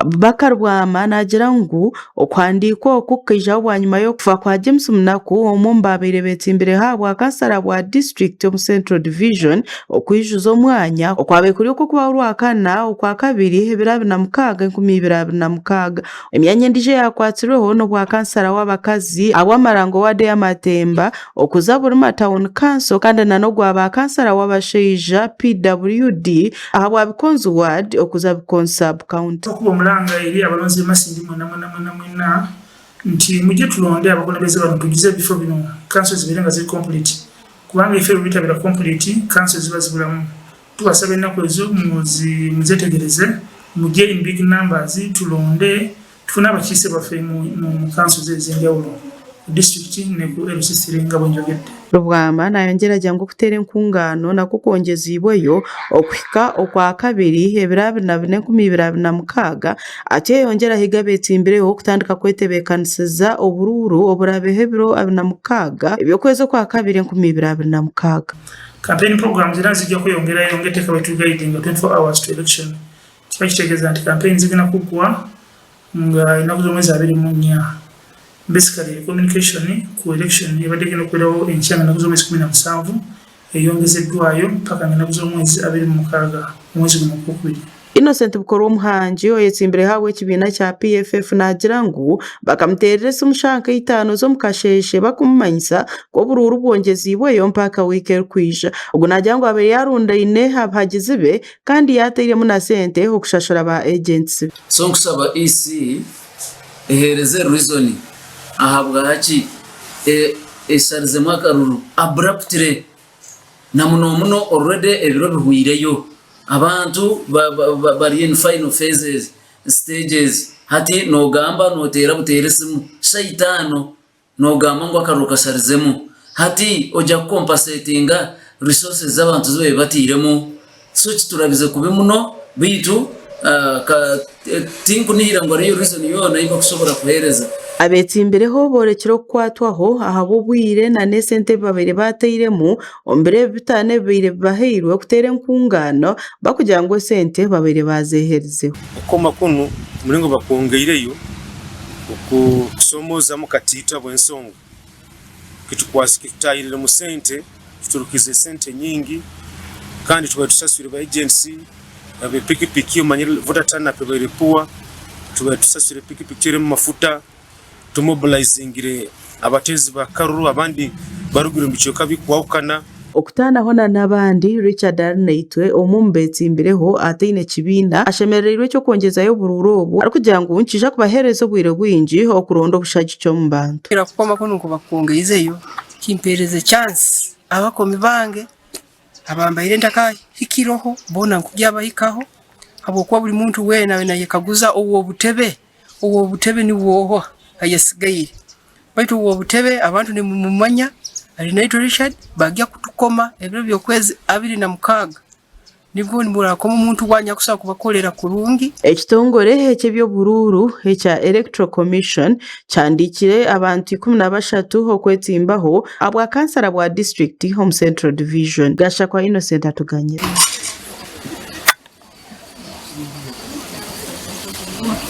Abubakar Bwama naagira ngu okuhandiikwa oku kukaijaho bwanyima y'okufa kwa James Munaku omwe omu baabaire beetsimbireho ahabwa kansara bwa disiturikiti omu Central Division okwijuza omwanya okwabaire kuri okw'okubaho Orwakana, Okwakabiri, ebiro 26, 2026. Emyanya endiijo eyaakwatsirweho n'obwa kansara w'abakazi ahabw'amarango waadi ey'amatemba okuza Burima Town Council kandi na n'ogwa ba kansara w'abashaija, PWD, ahabwa Bikonzi Ward okuza Bikonzi Sub County. Okuba omuranga eri abalonzi b'e Masindi mwena mwena mwena mwena nti muje tulonde abakulembeze bano tujuze ebifo bino kanso zibeere nga ziri complete kubanga ebifo ebyo bitabeera complete kanso ziba ziburamu. Tubasaba enaku ezo muzetegereze muje in big numbers tulonde tufune abakiise baffe mu kanso ezenjawulo ku disitulikiti ne ku LC3 nga bwenjogedde. Rubwama nayongyera agira ngu okuteera enkungaano nakwo kwongyeziibweyo okuhika Okwakabiri ebiro 24 2026 atyo ayongyera ahiga abeetsimbireho kutandika kwetebeekanisiza oburuuru oburaabeho ebiro 26 eby'okwezi Okwakabiri 2026. Campaign programs era nizija kweyongerayo nga eteeka bwe tuguidinga 24 hours to election. Kiba kitegeeza nti campaign zigenda kuggwa nga enaku z'omwezi 24. Basically communication ku election ebadde egenda okubeerawo enkya nga enaku z'omwezi 17 eyongezeddwayo paka nga enaku z'omwezi 26 omwezi guno ogwokubiri. Innocent Bukorwa omuhangi oyetsimbireho ahabw'ekibiina kya PFF naagira ngu bakamuteerera esimu shaaha nka itaano z'omu kasheeshe bakumumanyisa ku oburuuru bwongyeziibweyo mpaka wiiki erikwija. Ogu naagira ngu abaire yaarundaine abahagizi be kandi yaatairemu na sente okushashura ba agents be. So nkusaba EC ehereze reason ahabwaki esharizemu akaruru abruptly. Na muno muno already ebiro bihwireyo abantu bari in final phases, stages, hati nogamba noteera buteera esimu shaaha itaano nogamba ngu akaruru kasharizemu hati ogya ku compensatinga resources z'abantu ezi babaire batairemu so kiturabize kubi muno beitu Tinkunihira ngu hariyo reason yoona ei bakusobora kuheereza. Abeetsimbireho boorekire okukwatwaho ahabw'obwire na n'esente ebi babaire baatairemu omu biro ebi bitaano ebibaire bibahairwe kuteera enkungaano barikugira ngu esente babaire baazeeherizeho. Okukoma kunu omuringo bakwongeireyo okusoomoozamu katiito ahabw'ensonga kitutaahiriremu sente, tuturukize sente nyingi kandi tubaire tusaswire ba agents abe pikipiki omanyire voter turn up ebaire poor, tubaire tusaswire pikipiki erimu mafuta, tumobilizingire abateezi ba karuru abandi barugire omu bicweka birikwahukana. Okutaanaho na n'abandi, Richard Arinaitwe, omwe omu beetsimbireho ataine kibiina, ashemerereirwe eky'okwongyezayo oburuuru obu arikugira ngu nikiija kubaheereza obwire bwingi okuronda obushagiki omu bantu. Kukoma kunu nkuba kwongeizeyo kimpereze chance abakomi bange abambaire ntakahikireho boona nkugyabahikaho habwokuba buri muntu weena nayekaguza ow'obutebe, ow'obutebe niwe oha ayesigaire. Baitu ow'obutebe abantu nimumumanya Arinaitwe Richard bagya kutukoma ebiro by'okwezi 26 nibwo murakoma omuntu wanyu akusobora kubakolera kurungi. Ekitongore eky'eby'oburuuru ekya Electoral Commission kihandiikire abantu 13 okwetsimbaho ahabwa kansara bwa disiturikiti omu Central Division. Gashakwa Innocent atuganyire.